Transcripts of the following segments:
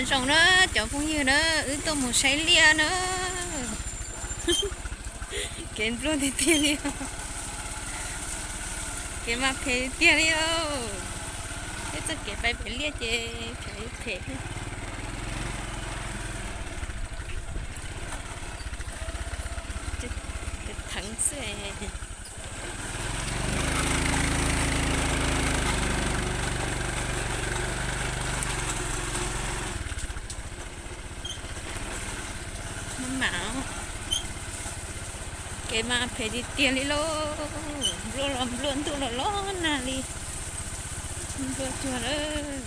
Zoo na, cov phooj ywg na, wb tuaj mus saib liaj na. Kev npluag tiag tiag li. Kev mas phem tiag li os. Peb txoj kev pais pem liaj ces phem phem thiab. Kev theev xwb. Maj mam, kev mas phem tiag tiag li lauj. Npluag los npluag, ntuj los los nag li. Npluag cuag lawm.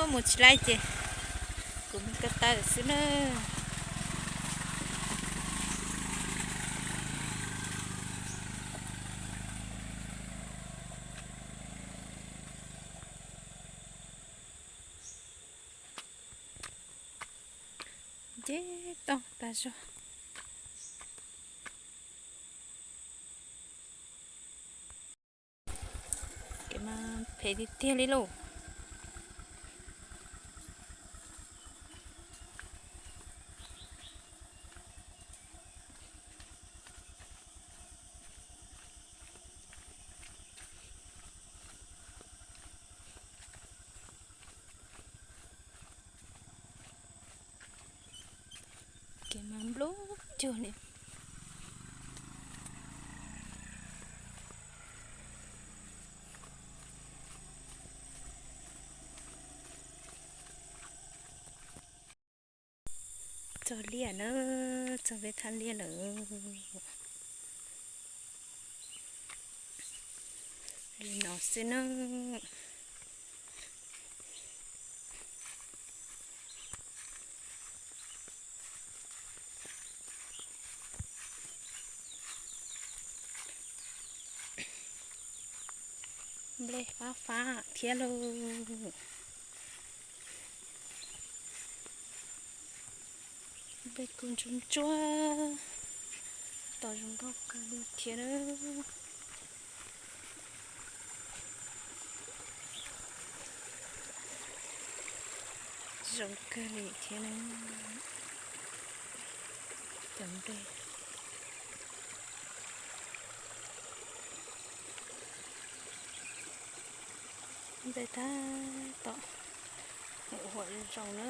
Mus tsis laib ces kuv mus ko taw xwb na. Nce toj tas zog. Kev mas phem tiag tiag li lauj. Kev mas npluag cuag li. Txog liaj na, txog peb thaj liaj lawm. Li no xwb na. Nplej fab fab thiab lauj. Nplej kuj ntsuab ntsuab, tab tom zoo nkauj kawg li thiab na. Zoo kawg li thiab na. Cov nplej, nplej tab tom huam huam zoo na.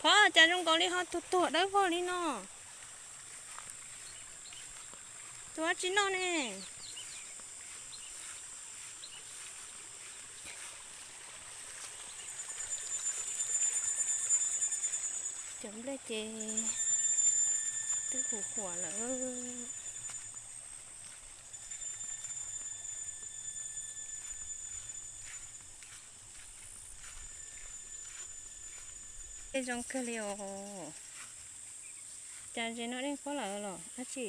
Phov, cas zoo nkaus li ho tuag tuag dawb vog li no? Tus dab tsi noj ne? Cov nplej ces twb huam huam lawm. Nplej zoo kawg li os. Cas ze no dej pob lawm los dab tsi?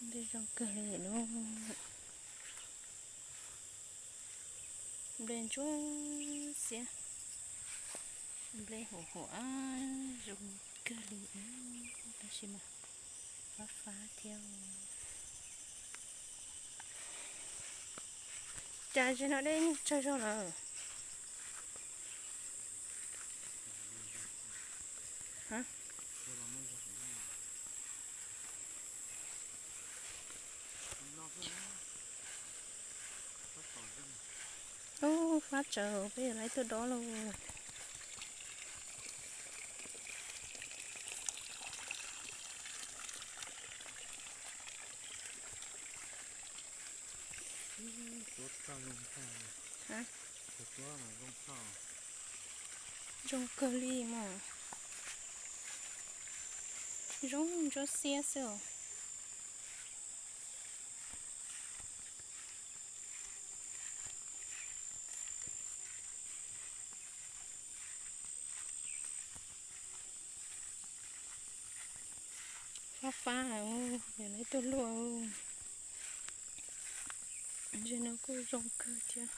Nplej zoo kawg li lauj. Nplej ntsuab xiab, nplej huam huam, zoo kawg li, tab sis mas fab fab thiab. Cas ze no dej nyuag tsawg zog lawm? Ub, fab tsawv, peb yuav lawv tuaj dob lauj. Zoo kawg li mas. Zoo ntsuab xiab xwb os. Fab fab, yuav lawv tuaj luaj. Ntses no kuj zoo kawg thiab.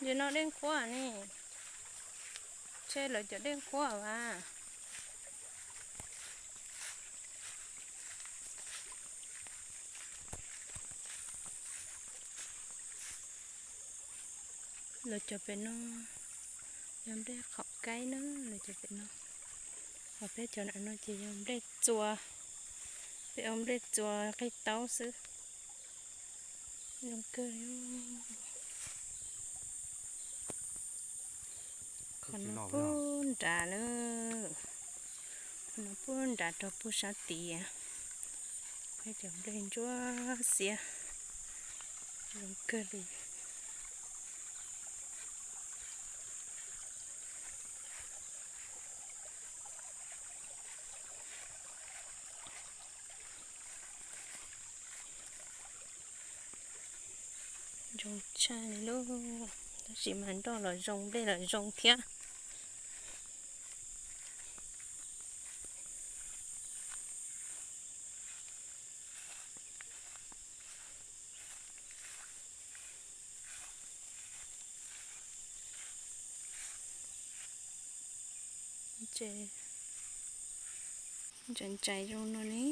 Ntses no dej nqhuab ne, ntshe lawv cov dej nqhuab vas. Lawv cov pem no yog nplej qhov kaib na, lawv cov pem no. Ho peb cov nram no ces yog nplej txua, peb ua nplej txua qij taub xwb. Zoo kawg li. Qhov no puag nrad lawm, qhov no puag nrad rau puag sab tid. Peb cov nplej ntsuab xiab, zoo kawg li. Zoo tshaj li lauj, tab sis mas nroj los zoo nplej los zoo thiab. Ntses ntsais zoo no ne,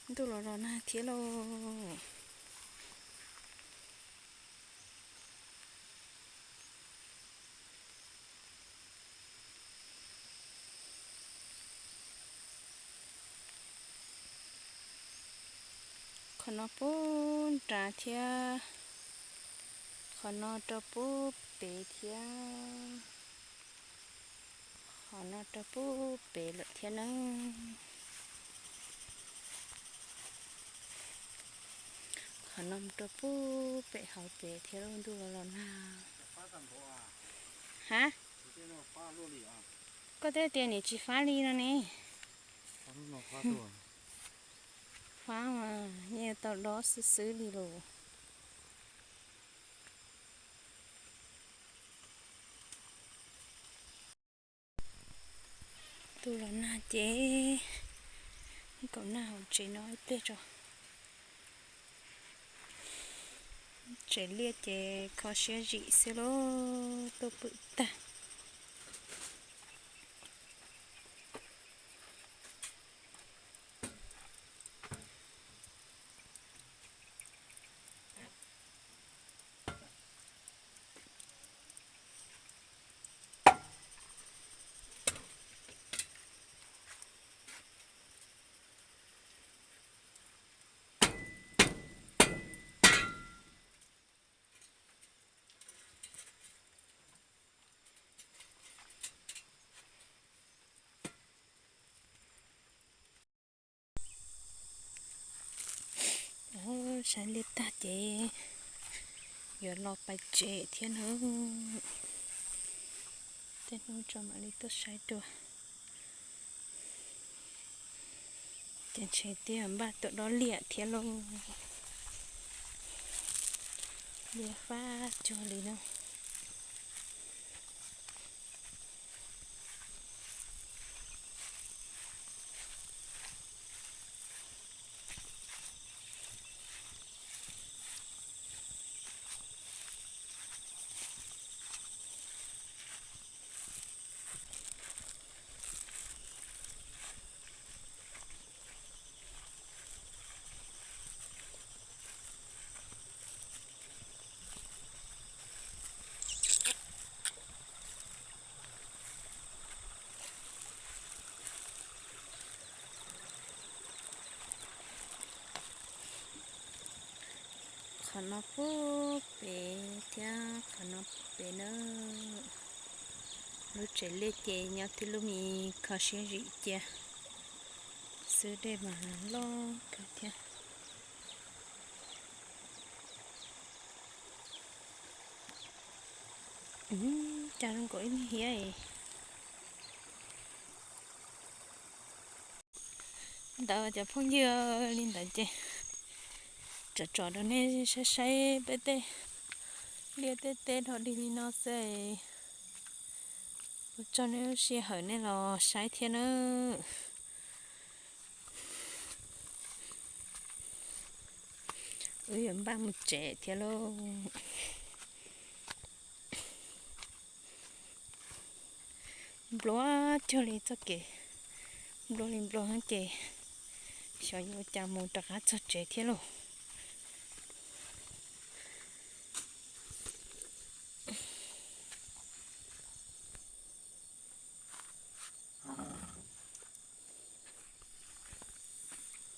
ntuj los los nag thiab lauj. Qhov no puag nrad thiab, qhov no rau puag pem thiab, qhov no rau puag pem lawm thiab na. Qhov no mus rau puag pem hauv pem thiab, ntuj los los nag. Ha, koj twb tias nws tsis fab li no ne. Fab mas yeej tau dob xwb xwb li los. Ntuj los nag ces kaum nag hauv tsev no ib pliag tso. Tsev liaj ces kho siab zim xwb lauj, tuaj pwm tag. Saib liaj tag ces yuav los pais tsev thiab na. Tej hnub tso mam li tuaj saib dua. Ces ntshe twb yog npaj tuaj dob liaj thiab lauj. Liaj fab cuag li no. Qhov no puag pem thiab qhov no puag pem na. Lub tsev liaj ces nyob tib lub me kho siab zim cia xwb, dej mas loj kawg thiab. Cas zoo nkaus ib niag hiab. Ntawd cov phooj ywg, li ntawd ces tsom tsom rau nej saib saib peb tej Liaj teb teb dhau dig li no xwb, ua tsaug nej lub sij hawm nej los saib thiab nawb. Wb yuav npaj mus tsev thiab lauj. Nplua cuag li txoj kev, nplua li nplua ces xyov yuav ua cas mus rov qab txog tsev thiab lauj.